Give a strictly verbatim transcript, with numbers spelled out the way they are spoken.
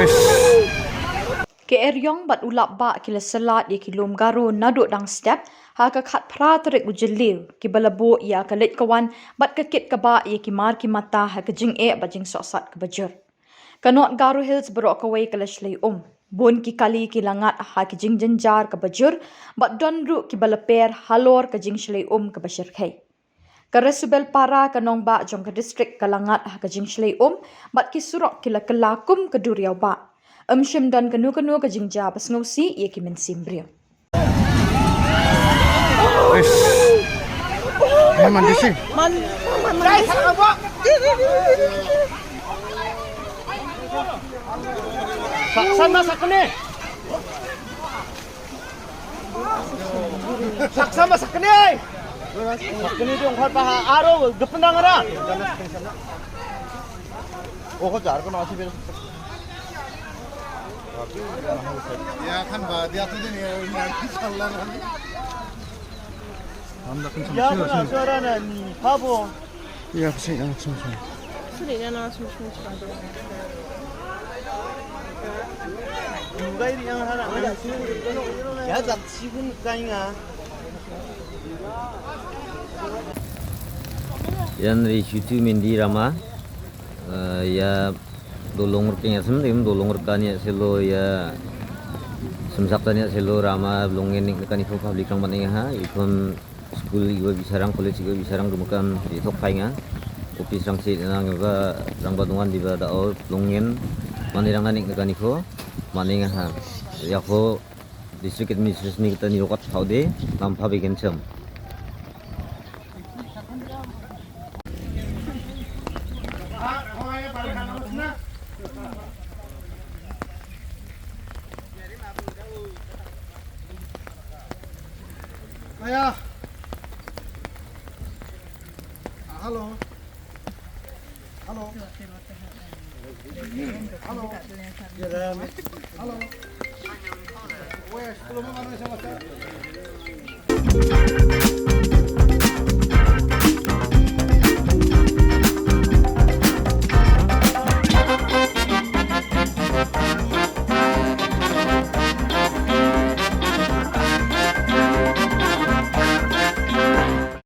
Ki eriong bad u lapbah ki la syllat ïa ki lum Garo naduh dang step ha ka khatphra tarik u Jylliew, kiba la buh ïa ka leit ka wan bad ka kit ka bah ïa ki mar ki mata ha ka jingeh bad jingsohsat kaba jur. Ka North Garo Hills baroh kawei ka la shlei um. Bun ki kali ki la ngat ha ki jingjynjar kaba jur bad don ruh kiba la per halor ka jingshlei um kaba shyrkhei. Ka Resubelpara, ka nongbah jong ka district, ka la ngat ha ka jingshlei um bad ki surok ki la kylla kum ka duriaw bah. Ym shym don kano kano ka jingjia ba sngewsih ïa ki mynsiem briew. Ish. Eh, man, disi. Sa-, san ma sakne. Saksa ma sakne. Sakne dong khar paha aro gependang ara. Oh, ko jar ko nasi ber. Ya kan ba dia tu ni ya, inshallah. Ham da kan. Ya, sama suara na ni. Habo. Iya, pasti, ah, semua, semua. Sulit dah nak semua, semua, semua. Juga ini yang harap. Ya, tak sibun kain ah. Ïa ri shutu Mindi Rama, eh, ïa dolong rkeng ïa sem, ïa dolong rkan ïa selo ïa semsak tan ïa selo Rama, long ngen nik kan ikhun public rang ban ing ha, ikhun school iwa bisarang, college iwa bisarang, rumakam di thok phai nga. Office rang si nang iwa rang ba dungan di ba da o long ngen, mani rang nanik kan ikho, mani nga ha. Ïa kho district administration ni kita ni rokat phau de, lam pha beken sem. Aya. Ah, hello. Hello. Hello. Hello. Wes, belum mana sama saya.